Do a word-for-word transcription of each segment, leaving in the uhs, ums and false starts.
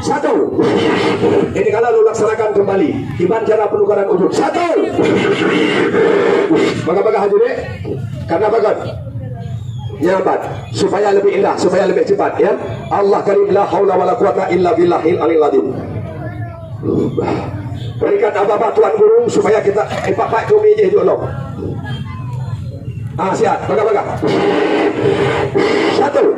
Satu. Ini kalau lu laksanakan kembali. Kiban cara penukaran ujung. Satu. Bagah-bagah haju dek. Karena bagan. Nyabat. Supaya lebih indah, supaya lebih cepat, ya. Allah Karim, la haula wala quwata illa billahil aliyil azim. Berikan abah-abah Tuan Guru supaya kita, eh, pak-pak kami je duduk lom. Ah, siap. Bagah-bagah. Satu.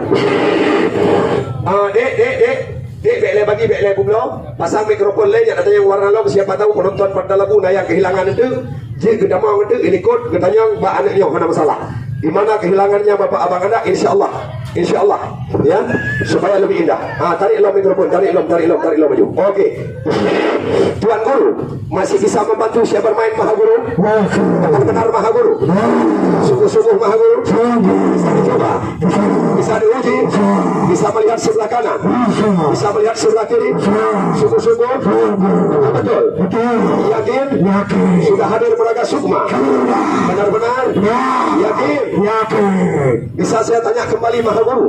Ah, dek, dek, dek. Dek, bek lé bagi, bek lé bublo. Pasang mikrofon lé, nyak tanyong warna lom. Siapa tahu penonton Pantalabu na nyang kehilangan itu. Jeuet geutamong itu, ilikot, geutanyong bak aneuk nyoe, hana masalah. Di mana kehilangannya Bapak Abang anak, insya Allah. Insya Allah. Ya, supaya lebih indah. Ah, tarik lom mikrofon, tarik lom, tarik lom, tarik lom maju. Oke. Tuan Guru, masih bisa membantu saya bermain, Maha Guru? Benar-benar, Maha Guru? Sungguh-sungguh, Maha Guru? Bisa dicoba? Bisa diuji? Bisa melihat sebelah kanan? Bisa melihat sebelah kiri? Sungguh-sungguh? Betul? Yakin? Sudah hadir Braga Sukma? Benar-benar? Yakin? Bisa saya tanya kembali, Maha Guru?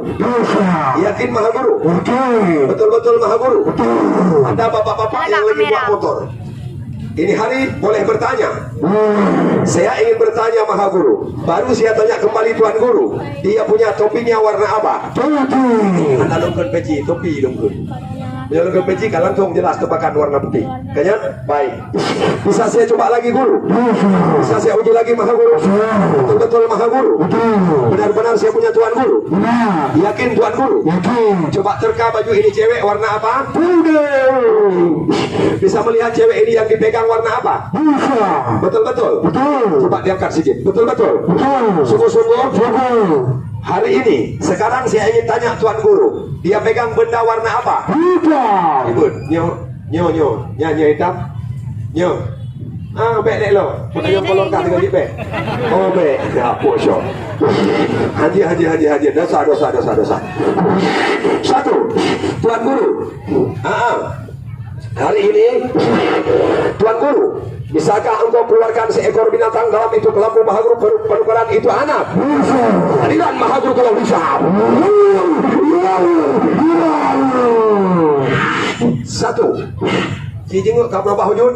Yakin, Maha Guru? Betul-betul, Maha Guru? Ada bapak-bapak yang lagi bawa motor. Ini hari boleh bertanya. Saya ingin bertanya, Maha Guru. Baru saya tanya kembali, Tuan Guru. Dia punya topinya warna apa? Topi. Anda lungkun peci, topi lungkun. Meunyoe lungkun peci ka langsung jelas teupakan warna putih. Kan nyan? Baik. Bisa saya coba lagi, Guru? Bisa saya uji lagi, Maha Guru? Betul-betul, Maha Guru? Benar-benar saya punya, Tuan Guru? Yakin, Tuan Guru? Coba terka baju ini cewek warna apa? Putih. Bisa melihat cewek ini yang dipegang warna apa? Bisa. Betul-betul? Betul. Coba diangkat sikit. Betul-betul? Betul. Sungguh-sungguh? Sungguh. Hari ini, sekarang saya ingin tanya Tuan Guru, dia pegang benda warna apa? Hitam. Ribut. Nyoe, nyoe, nyoe. Nyan, nyoe hitam. Nyoe. Ah, bèk, dek lo. Pun ayo kolong kah tiga bèk. Oh, bèk. Ya, apa syok. Haji, haji, haji, haji. Dosa, dosa, dosa, dosa. Satu. Tuan Guru. Ah, ah. Hari ini, Tuan Guru, bisakah engkau keluarkan seekor binatang dalam itu kelambu Maha Guru, penukaran itu anak? Bisa. Adilan Maha Guru kalau bisa. Satu. Ci jinguk ka berubah wujud.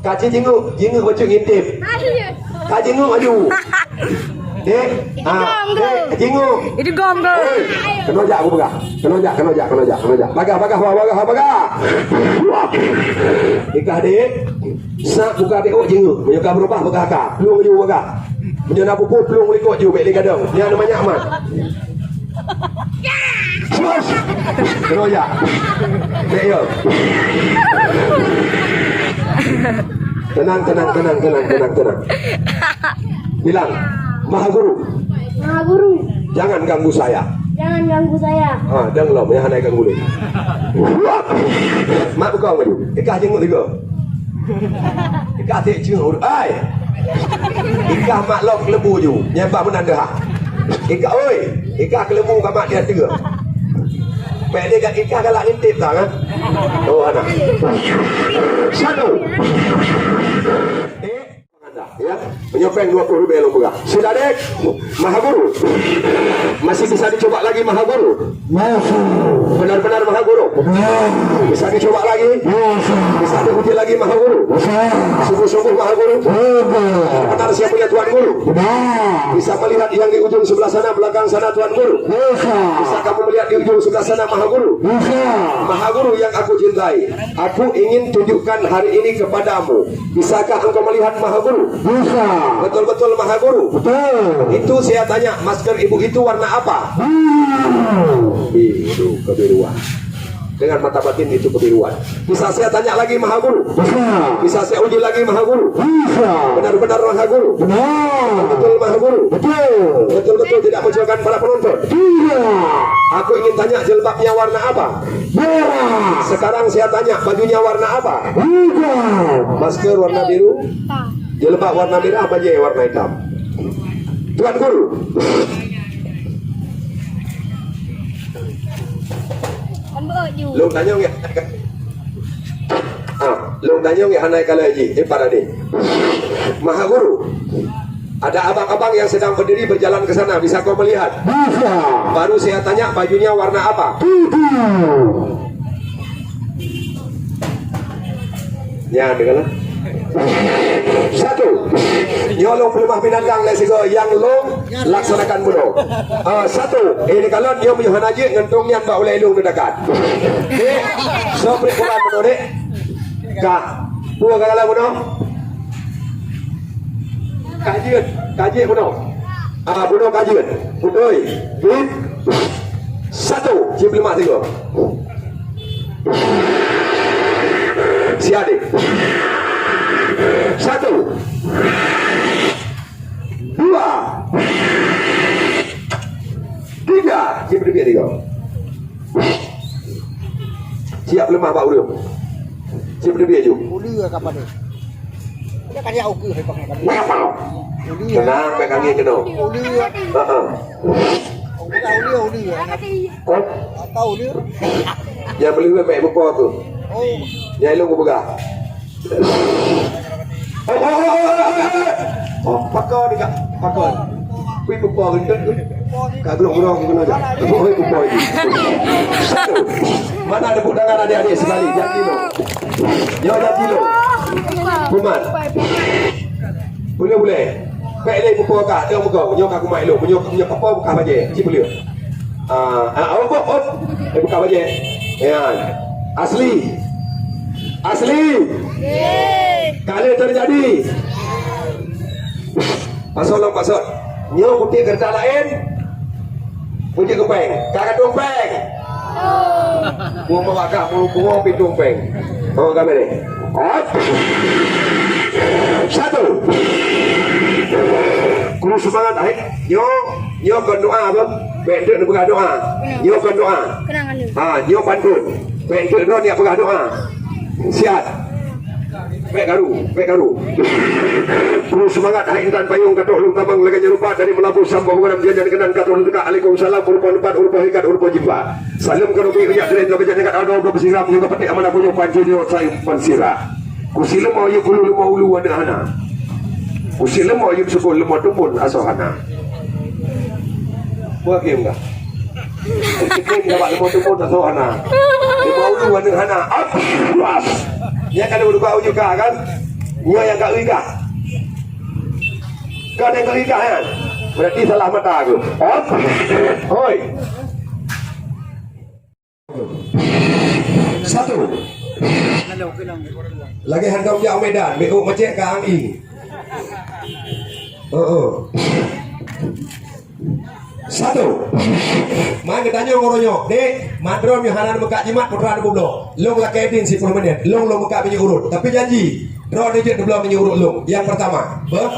Ka ci jinguk, jinguk bacut ngintip. Ka jinguk maju. Dek, ah, dek, jinguk. Itu gom ke? Hei, kena jak aku peugah. Kena jak, kena jak, kena jak, kena jak. Bagah, bagah, bagah, bagah, bagah. Ikah dek. Sa buka dek, oh, jinguk. Meunyoe ka berubah, bagah ka. Plueng ju bagah. Meunyoe na pupuk, plueng likot ju, bèk lé gadong. Nyan nama nyak mat. Sus! Kena jak. Dek, yo. Tenang, tenang, tenang, tenang, tenang, tenang. Bilang, Maha Guru. Maha Guru. Jangan ganggu saya. Jangan ganggu saya. Ha, jangan lo, ya, hana ganggu ni. Mak buka maju. Ikah jenguk tiga. Ikah tik ceu urut. Ai. Ikah mak lom kelebu ju. Nyampak meunan deuh. Ikah, oi. Ikah kelebu ka mak dia tiga. Pek dia kat ikah galak ngintip tak, kan? Oh, anak. Satu. Ya, menyopeng dua puluh ribu lom peugah. Sudah dek, Maha Guru. Masih bisa dicoba lagi, Maha Guru. Benar-benar, Maha Guru. Bisa dicoba lagi. Bisa diuji lagi, Maha Guru. Sungguh-sungguh, Maha Guru. Benar siap punya, Tuan Guru. Bisa melihat yang di ujung sebelah sana, belakang sana, Tuan Guru. Bisa kamu melihat di ujung sebelah sana, Maha Guru. Maha Guru yang aku cintai, aku ingin tunjukkan hari ini kepadamu. Bisakah engkau melihat, Maha Guru? Bisa. Betul-betul, Maha Guru? Betul. Itu saya tanya, masker ibu itu warna apa? Biru. Biru, kebiruan. Dengan mata batin itu kebiruan. Bisa saya tanya lagi, Maha Guru? Bisa. Bisa saya uji lagi, Maha Guru? Bisa. Benar-benar, Maha Guru? Benar. Betul, Maha Guru? Betul. Betul-betul tidak mengecewakan para penonton? Tidak. Aku ingin tanya, jilbabnya warna apa? Merah. Sekarang saya tanya, bajunya warna apa? Hitam. Masker warna biru, jilbab warna merah, bajèe warna hitam. Tuan Guru. Lôn tanyong ya. Ah, lôn tanyong ya, hana kalon jih. Eh, para deh. Maha Guru. Ada abang-abang yang sedang berdiri berjalan ke sana, bisa kau melihat? Bisa. Baru saya tanya, bajunya warna apa? Putih. Nyan deungon lah. Satu. Nyoe lôn peuleumah binatang lé sigoe nyang lôn laksanakan bunoe. Ah, satu. Eh, dikalon nyoe meunyoe hana jeuet ngon tông nyan bak ulèe lôn deundakan. Dek, soe preh bunoe, Dek? Ka. Peue ka galak bunoe? Ka jeuet, ka jeuet bunoe. Ah, bunoe ka jeuet. Beutôi. Jeuet. Satu, cit peuleumah sigoe. Siap, Dek. Satu. Dua. Tiga, cit peuleumah sigoe. Siap leumah bak ureueng. Siap leubeh aju. Ulie ka padé. Dia kan ya uku hai pakai kami. Ulie. Tenang, bèk kami keunoe. Ulie. Heeh. Udah ulie, ulie. Hah? Atau ulie. Nyang meuleueh mek bupo tu. Oh. Nyang ilong kupeugah. Oh, oh, oh, oh, oh, oh. Oh, pakon ni, Kak. Pakon. Kui pupo gendut tu. Kak gerok-gerok ke kena jak. Oh, kui pupo ni. Satu. Mana tepuk tangan adik-adik sekali? Janji lo. Nyoe janji lo. Kuman. Boleh, boleh. Pek lé pupo Kak. Dia muka. Nyoe Kak kumai lo. Nyoe, nyoe pupo buka bajai. Cik boleh. Ah, ah, oh, oh, oh. Eh, buka bajai. Ya. Asli. Asli. Ka lheueh teujadi. Pasoe lom, pasoe. Nyoe kutik keureuta laén. Kutik kupéng. Ka katueng péng. Buang mawakah, buang, buang pintoe péng. Oh, ka béreh. Hop. Satu. Kuru seumangat, hai. Nyoe, nyoe kon doa, bang. Bèk teuk neupeugah doa. Nyoe kon doa. Ha, nyoe pantôn. Bèk teuk droe neupeugah doa. Siap. Bèk karu, bèk karu. Kuru seumangat, hai intan payong, ka troh lôn tamong lagèe nyan rupa dari Meulaboh sampoe Peugadang, janjan keunan ka troh lôn teuka. Alaikumsalam, uroe poh leupah, uroe poh hikat, uroe poh jipa. Saleuem keu Nabi, ujak dari Nabi, jangan kat ada udah bersiram juga petik amanah punya pancu nyoe saya pansira. Kusi leumah yuk kulu leumah ulu aneuk hana. Kusi leumah yuk sukul leumah tumbun asoe hana. Buat game kah? Kusi leumah leumah tumbun asoe hana. Leumah ulu aneuk hana. Abas. Nyan kada buka uju kah kan? Nyoe nyang ka ui kah? Kah nyang ka ui kah kan? Berarti salah mata aku. Hop. Hoi. Satu. Lagèe hantom jak u Medan, beuh macet ka ang i. Oh, oh. Satu. Man geutanyong uroe nyoe, "Dek, mandrom nyoe hana meukat jimat, putra neububloe." Lôn lakèe idin siploh menit. Lôn, lôn meukat minyeuk urut. Tapi janji, droeneuh jeuet neubloe minyeuk urut lôn. Nyang peurtama, beuh.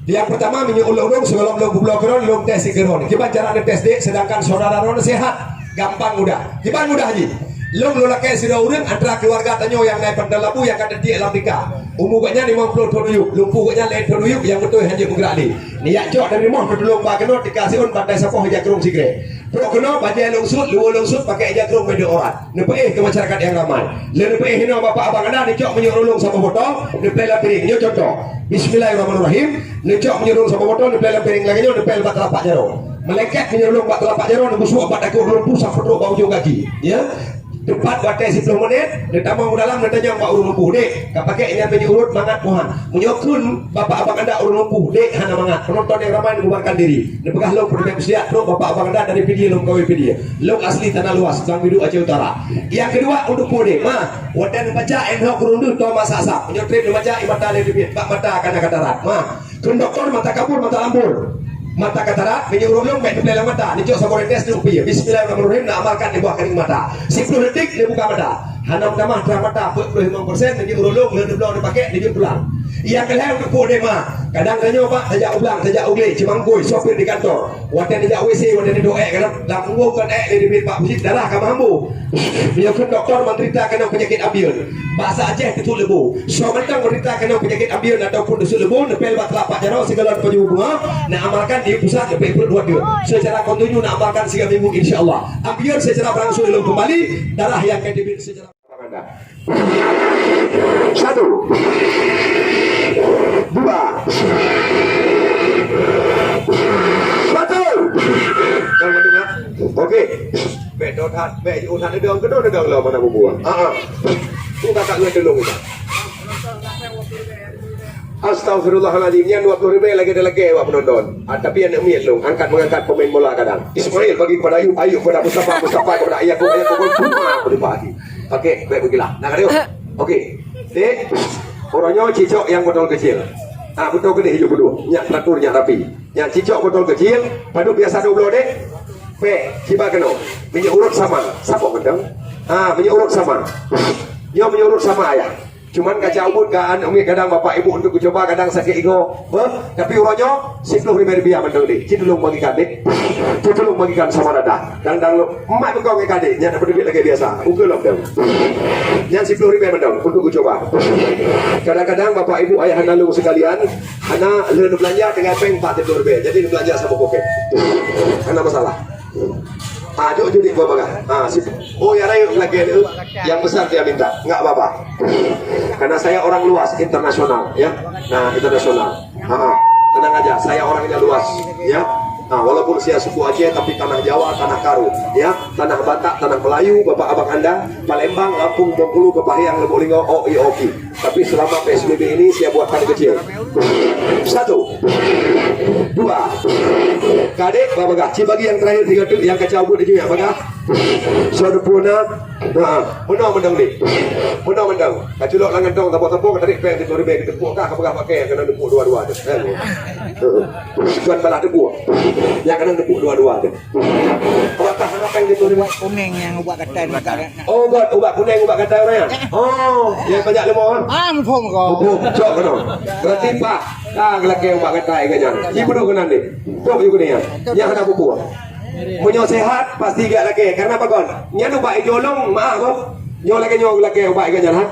Nyang peurtama, minyeuk urut lôn, sigohlom lôn kubloe keu droeneuh, lôn tes sikeue droeneuh. Kiban cara neutes, Dek, seudangkan syedara droeneuh sehat? Gampang mudah. Kiban mudah jih. Lôn, lôn lakèe sidroe ureueng antara keuluwarga tanyoe nyang na i Panton Labu nyang ka teutiek lam tika. Umu gobnyan limong ploh thôn uyueb, lumpuh gobnyan lhèe thôn uyueb nyang beutôi hana jeuet meugerak lé. Neujak cok dari rumoh neutulông ba keunoe tika siôn pantai sapoh ija krông sigrek. Trok keunoe bajèe lôn sut, luweue lôn sut pakèk ija krông meudeuh orat. Neupeuéh keu masyarakat nyang ramai. Lheueh neupeuéh inoe bapak abang anda neucok minyeuk urut lôn saboh botol, neuplè lam piring. Nyoe contoh. Bismillahirrahmanirrahim. Neucok minyeuk urut lôn saboh botol, neuplè lam piring lagèe nyoe, neupèl bak teulapak jaroe. Meulengket minyeuk urut lôn bak teulapak jaroe, neubusuk bak peutrok bak ujong gaki. Ya. Teumpat watèe siploh menit, neutamong u dalam, neutanyong bak ureueng lumpuh, "Dek, ka pakèk nyan minyeuk urut mangat moh han?" Meunyoe kheun bapak abang anda ureueng lumpuh, "Dek, hana mangat." Penonton nyang ramai neububarkan diri. Neupeugah lôn peureulèe peusiat trok bapak abang anda dari Pidie lôn kawé Pidie. Lôn asli Tanah Luas, Blang Bidu, Aceh Utara. Nyang keudua, untuk peue, Dek? Ma, watèe neubaca, eh, nyoe kureueng deuh tô masak-sak. Meunyoe trép neubaca, i mata lé teubiet, bak mata ka na katarat. Ma, kheun dokto mata kabur, mata lambur. Mata katarat, minyeuk urut lôn bèk neuplè lam mata, neucok saboh tetes neupie. Bismillahirrahmanirrahim, neuamalkan di bawah keuning mata. Siploh detik neubuka mata. Hana meutamah trang mata, peuet ploh limong persen, neujeuet urut lôn, lheueh neubloe neupakèk, neujeuet pulang. Nyang keulhèe untuk peue, Dek? Ma, kadang tanyoe bak tajak u blang, tajak u glé, cimangkôi, sopir di kantor. Watèe neujak W C, watèe neudok èk, kadang lam punggông kon èk lé teubiet bak pusit, darah ka meuhambo. Meunyoe kheun dokto meuderita keunong peunyakét ambien. Bahasa Aceh teusut leubo. Soe mantong meuderita keunong peunyakét ambien ataupun teusut leubo, neupèl bak teulapak jaroe sigalon pajôh bunga, neuamalkan di pusat leubeh peuet dua teuk. Secara kontinu neuamalkan siga minggu, insya Allah. Ambien secara berangsur lom kembali, darah nyang ka teubiet secara Satu. Dua. Satu. Jangan dengar. Okey. Bèk dot hat, bèk jiôh that, neudong, keudong, neudong lom, mana bubuah. Ha, ha. Tu kakak ngon tulông kita. Astagfirullahalazim, nyan dua puluh ribèe lagèe-lagèe awak penonton. Ah, tapi aneuk miet lôn, angkat mengangkat pemain bola kadang. Ismail bagi kepada Ayub, Ayub kepada Mustafa, Mustafa kepada Ayakub, Ayakub kepada Mustafa, kepada Ayakub. Okey, baik, bagilah. Nak kata? Okey. Dek, uroe nyoe cicok nyang botol kecil. Ah, botol keudéh hijau beudôh. Nyak teratur, nyak rapi. Nyak cicok botol kecil, padub biasa dua belas dek. Pek, siba keunoe. Minyeuk urut sama. Saboh keudang. Ah, minyeuk urut sama. Nyoe minyeuk urut sama, ayah. Cuman kaca ubit kan, umi kadang bapak ibu untuk geucuba, kadang sakét igoe. Beuh, tapi uroe nyoe, siplôh ribèe rupiah mantong deh. Ci tulông bagikan deh. Ci tulông bagikan sama dada. Dang-dang lôn, mak beukong ngon kadek, nyan dapat duit lagèe biasa. Ukeue lom dong. Nyan siplôh ribèe mantong untuk geucuba. Kadang-kadang bapak ibu ayah anda lôn sekalian, hana lheueh neubelanja tinggai péng empat puluh ribèe. Jadi neubelanja saboh poket. Hana masalah. Ah, jok judi dua bagah. Ah, sip. Oh, ya, rayu lagi ada. Yang besar dia minta. Enggak apa-apa. Karena saya orang luas, internasional, ya. Nah, internasional. Ha, tenang aja, saya orangnya luas, ya. Nah, walaupun saya suku Aceh, tapi tanah Jawa, tanah Karo, ya. Tanah Batak, tanah Melayu, bapak abang anda, Palembang, Lampung, Bengkulu, Kepahiang, Lubuk Linggau, O I O P. Tapi selama P S B B ini saya buatkan kecil. Satu. Dua. Kadek, bah bagah. Ci bagi yang terakhir tiga tu, yang kacau buat dia juga, bagah. Satu puluh enam. Ha, meunoe mantong deh. Meunoe mantong. Ka culok lam kantong saboh-saboh, ka tarék péng siplôh ribèe, geuteupeue kah, ka peugah pakai, ka na teupeue dua-dua tu. Eh, tuan balah teupeue. Nyang ka na teupeue dua-dua tu. Awak kah hana péng siplôh ribèe? Ubat kuning nyang ubat gatai. Oh, ubat, ubat kuning, ubat gatai orang ya? Oh, yang banyak lemah, kan? Ah, muphom ko. Oh, cok kena. Berarti, Pak, ka geulakèe ubat gatai ke nyan. Ci beudôh keunan deh. Cok yue keunan. Nyang hana peupuih. Meunyoe sehat, pasti geulakèe. Karena apa kon? Nyan ubat ijolong, maaf, boh. Nyoe lagèe nyoe geulakèe ubat geuh nyan, ha?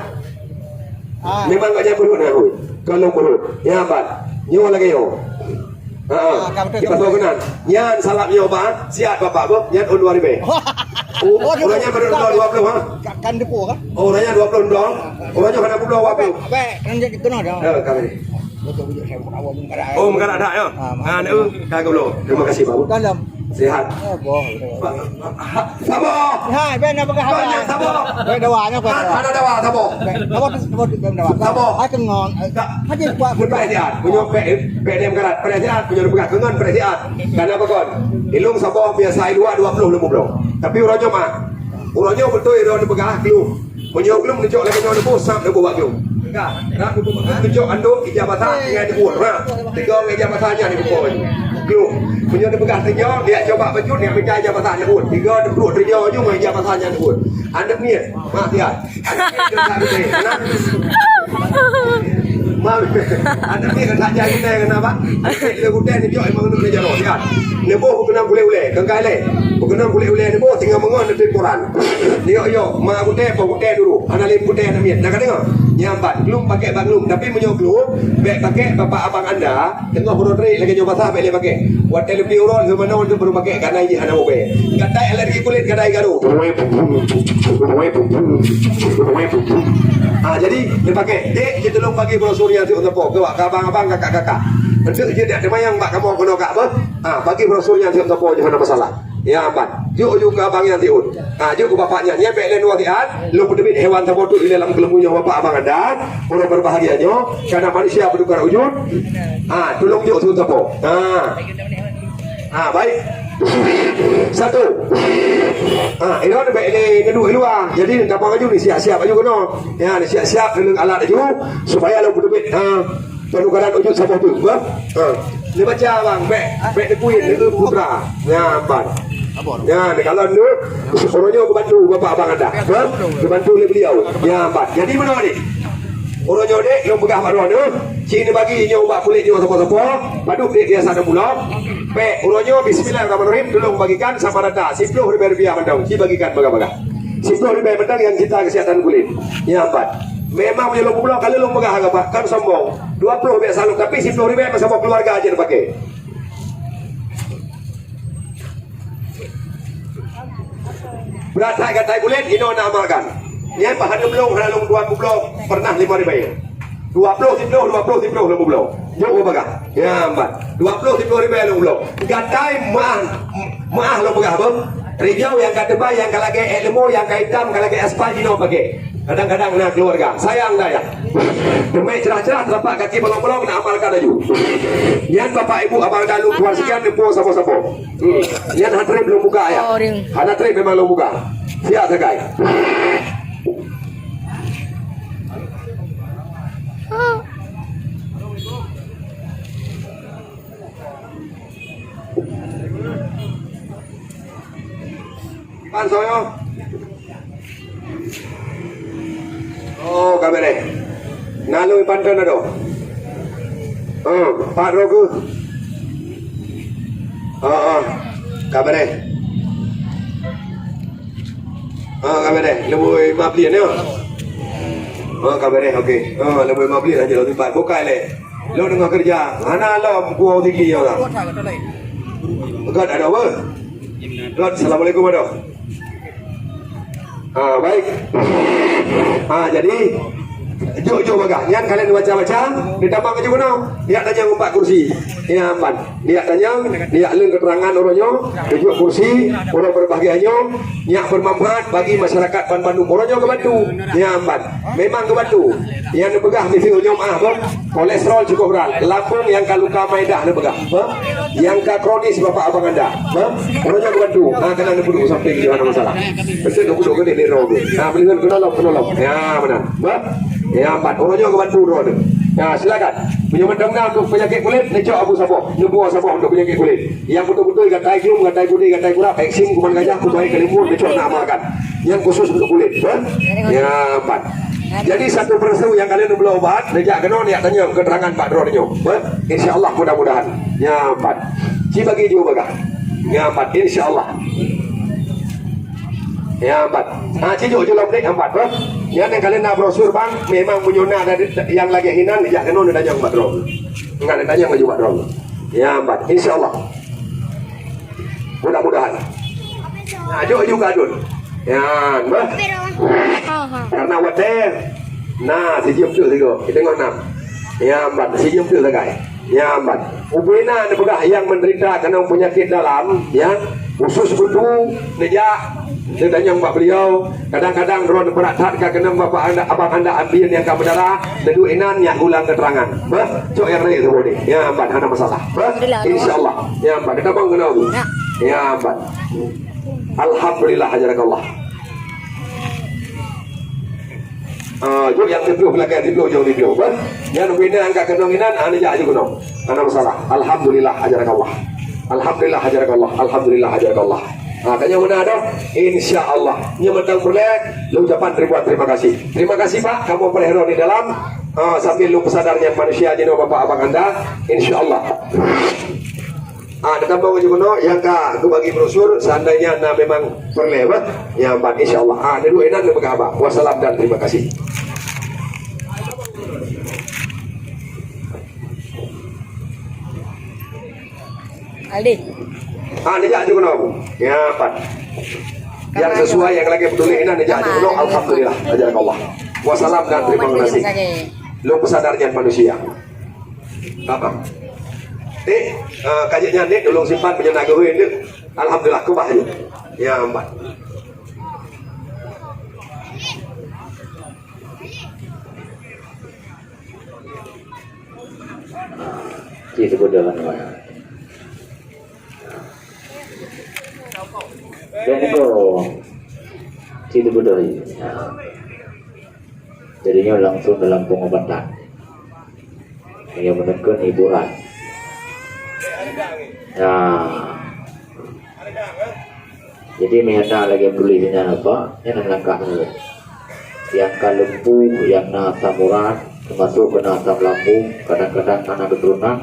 Ah. Memang geuh nyan peuruet, ha, ui. Kalau peuruet. Nyan, Abang. Nyoe lagèe nyoe. Ha, ha. Ah, ka beutôi, ka beutôi. Nyan salap nyoe, Bang. Siat, Bapak, boh. Nyan ôn dua ribèe. Oh, oh, ureueng nyan baru dua puluh, ha? Ka, kan depo, kan? Oh, ureueng nyan dua puluh dong. Ureueng nyan hana puluh, dua puluh. Baik, kan jadi kena dah. Eh, kami. Betul, betul, saya bukan awak mengkarak. Oh, mengkarak dah, ya? Ah, ha, nak, eh, ka geulo. Terima kasih, Bapak. Dalam. Sehat. Ya, boh, betul. Ba-, ba-, ha, sabar. Hai, ben dah peugah apa? Banyak sabar. Ben dawa, apa? Ha, ada dawa, sabar. Ben, apa tu, apa tu, ben dawa? Sabar. Hai, kengon. Tak. Haji kuat. Ni perhatian. Punya pe-, pe-, dia mengkarat. Perhatian, punya peugah kengon, perhatian. Kenapa kon? Ilung sabar biasa dua, dua puluh lima belas. Tapi uroe nyoe mah. Uroe nyoe beutôi droe neupeugah glue. Meunyoe glue neucok lagèe nyoe neuboh, sab neuboh bak glue. Ka, na neuboh bak glue, neucok andong ija basah tinggai neuboh. Ha, tiga ngon ija basah nyan neuboh bak glue. Glue. Meunyoe neupeugah teunyoe, dia coba baju, dia pecah ija basah neuboh. Tiga neuboh teunyoe nyoe ngon ija basah nyan neuboh. Aneuk miet, mak dia. Aneuk miet, dia tak beutôi. Nah. Mak, aneuk miet, dia tak jadi, dia kena apa? Aneuk miet, dia gudang, dia cok, memang aneuk miet jaroe, ya. Neuboh beukeunong kulét ulèe, keukai lé. Beukeunong kulét ulèe neuboh, tinggai meungon neuteueng koran. Yok, yok, ma gutèe, po gutèe dulu. Hana lé gutèe aneuk miet. Nah, ka deungö? Nyan ban, glue pakèk bak glue. Tapi meunyoe glue, bèk pakèk bapak abang anda, teungoh uroe trép lagèe nyoe basah bèk lé pakèk. Watèe leubeh uroe, lheuh manoe lheuh baru pakèk, karena jih hana ubé. Gatai alergi kulét, gatai garu. Ah, jadi, lé pakèk. Dek, jitulông bagi brosur nyan siat sapo. Keu abang-abang, kakak-kakak. Enteuk jih dak teumayang bak kamoe keunoe kak beuh. Ah, bagi brosur nyan siat sapo, jih hana masalah. Ya, ban. Jok, jok keu abang nyan tiun. Ha, jok keu bapak nyan. Nyan bèk lé nuwa siat. Lôn peuteubiet hewan saboh tu ilèe lam keuleumbu nyoe bapak abang anda. Ureueng berbahagia nyoe. Karena manusia bertukar wujud. Ha, tulông jok sun sapo. Ha. Ha, baik. Satu. Ha, inoe bèk lé neuduek luwa. Jadi, gampang aju ni siap-siap aju keunoe. Ya, ni siap-siap keuneuk alat aju supaya lôn peuteubiet. Ha. Penukaran wujud saboh tu, bah? Ha. Neubaca bang, bèk, bèk neukuit, neueu putra. Nyan, ban. Nyan, kalau nu, uroe nyoe geubantu bapak abang anda. Bah? Geubantu lé beliau. Nyan, ban. Jadi meunoe ni. Uroe nyoe dek, lôn peugah bak droeneuh. Ci neubagi nyoe ubat kulét nyoe sapo-sapo. Padub dek biasa neubulong. Bèk, uroe nyoe bismillahirrahmanirrahim. Tulông bagikan sama rata. Siplôh ribèe rupiah mantong. Ci bagikan bagah-bagah. Siplôh ribèe mantong nyang cinta kesihatan kulét. Nyan, ban. Memang meunyoe lôn peubloe, ka lheueh lôn peugah keu Bapak, kon sombong. Dua ploh bèk salôk, tapi siplôh ribèe masa boh keuluwarga jeuet pakai. Brat that gatai kulét, inoe na amalkan. Nyan bah hana lôn, hana lôn tuan peubloe, pernah lima ribèe. Dua ploh siplôh, dua ploh siplôh lôn peubloe. Jok peubagah. Ya, empat. Dua ploh siplôh ribèe lôn peubloe. Gatai meuah, meuah lôn peugah, beuh. Rijau nyang ka teubai, nyang ka lagèe èk leumo, nyang ka itam, ka lagèe aspal jinoe pakai. Kadang-kadang na keuluwarga, sayang dah ya. Teumèe cerah-cerah, teurampak kaki bolong-bolong, na amalkan laju. Nyan bapak ibu abang dalu tuan sekian, neupo sapo-sapo. Hmm. Nyan hana trép lôn buka ya. Hana trép memang lôn buka. Siap sagai. Ipan soe nyoe? Oh, ka beureh. Na lôn ipan treun adoe. Oh, pat droe keuh. Oh, oh. Ka beureh. Oh, ka beureh. Leubeh lima belas nyoe. Oh, ka beureh. Okey. Oh, leubeh lima belas aja lôn ipan. Bukai lé. Lôn teungoh keureuja. Hana lom kuah tinggi nyoe lah. Gèt adoe beuh. Gèt, assalamualaikum adoe. Ha, baik. Ha, jadi, jok-jok bagah. Nyan kalian baca-baca, ditamong keujeuet keunoe. Nyak tanyong empat kursi. Nyan ban. Nyak tanyong, nyak leun keterangan uroe nyoe, tujuh kursi, uroe berbahagia nyoe, nyak bermanfaat bagi masyarakat ban bandum. Uroe nyoe keubantu. Nyan ban. Memang keubantu. Nyang neupeugah miseue nyoe ah, beuh. Kolesterol cukup berat. Lambung nyang ka luka maedah neupeugah, beuh. Nyang ka kronis bapak abang anda, beuh. Uroe nyoe keubantu. Ha, keunan neupeuduek sampéng jih hana masalah. Beutôi neupeuduek keuneuk lé droe. Ha, meulihan keunolong, keunolong. Ya, meunan. Beuh. Ya, empat. Uroe nyoe keubantu droe tu. Ya, silakan. Meunyoe mantong na untuk penyakit kulit, neucok Abu Saboh. Neubuah Saboh untuk penyakit kulit. Nyang beutôi-beutôi gatai glung, gatai budi, gatai kurap, eksim, kuman gajah, kubai kelimun, neucok na amalkan. Nyang khusus untuk kulit, beuh. Ya, empat. Jadi satu persatu nyang kalian neubloe ubat, neujak keunoe, neujak tanyong keterangan bak droeneuh nyoe. Beuh, insya Allah mudah-mudahan. Nyan pat. Ci bagi jih bagah. Nyan pat, insya Allah. Nyan pat. Ha, ci jok jih lom dek, nyan pat, beuh. Nyan nyang kalian na brosur bang, memang meunyoe na ada nyang lagèe inan, neujak keunoe neutanyong bak droe. Nyan neutanyong bak droe. Nyan pat, insya Allah. Mudah-mudahan. Nah, jok juga adun. Nyan, beuh. Karena watèe, nah, sijeuem tu sigoe. Kita tengok enam. Nyan ban, sijeuem tu sagai. Nyan ban. Ubena neupeugah nyang menderita keunoe penyakit dalam, ya, khusus beutôi, neujak, neutanyong bak beliau, kadang-kadang droe neupeugah that ka keunoe bapak anda, abang anda Abin nyang ka berdarah, neuduek inan nyak ulang keterangan. Beuh, cok nyang rayeuk saboh deh. Nyan ban, hana masalah. Beuh, insya Allah. Nyan ban, kita bang keunoe. Nyan ban. Alhamdulillah, hajarakallah. Ah, jok nyang siplôh, belakang siplôh, jok siplôh. Beuh, nyang ubena angkat keunoe inan, ah, neujak aju keunoe. Hana masalah. Alhamdulillah, hajarakallah. Alhamdulillah, hajarakallah. Alhamdulillah, hajarakallah. Ha, tanyong meunan dah. Insya Allah. Nyoe mantong peureulèe, lôn ucapan ribuan terima kasih. Terima kasih, Pak. Kamoe peureulèe di dalam. Ha, sambil lôn peusadar nyan manusia jinoe bapak abang anda. Insya Allah. Ha, teutamong jih keunoe nyang ka geubagi brosur, seandainya na memang peureulèe, bah. Nyan ban, insya Allah. Ha, duduk inan neupeugah haba. Wassalam dan terima kasih. Aldi. Ah, neujak aju keunoe, Bu. Ya, pat. Yang sesuai, yang lagi peduli, inan neujak aju keunoe, alhamdulillah. Ajaran Allah. Wassalam dan terima kasih. Lôn peusadar nyan manusia. Apa? Dek, ah, kajak nyan, Dek, tolong simpan, punya nak gurui, Dek. Alhamdulillah, kubah je. Ya, empat. Ci teupeudeuh nyoe. Dan niko ci teupeudeuh. Jadi nyoe langsung dalam pengobatan. Yang menekan hiburan. Ya. Jadi, meuhana lagèe tuléh nyan apa, nyan meulangkah nyoe. Nyang ka lumpuh, nyang na asam urat, teumasok keu na asam lambung, kadang-kadang hana geuturonan,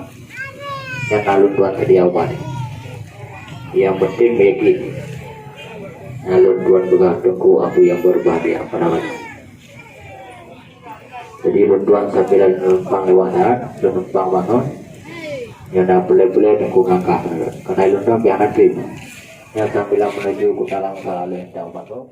nyan na lôn tuan seudia ubat. Nyang penting meuyakin. Na lôn tuan peugah teungku Abu nyang berbahagia pada malam. Jadi, lôn tuan sambilan lôn numpang lewat darat, lôn numpang bangon. Nyoe na peulé-peulé teungku ngangkah. Keuhai lôn tuan pih hana trép. Nyoe sambilan menuju Kuta Langsa lôn tau bangon.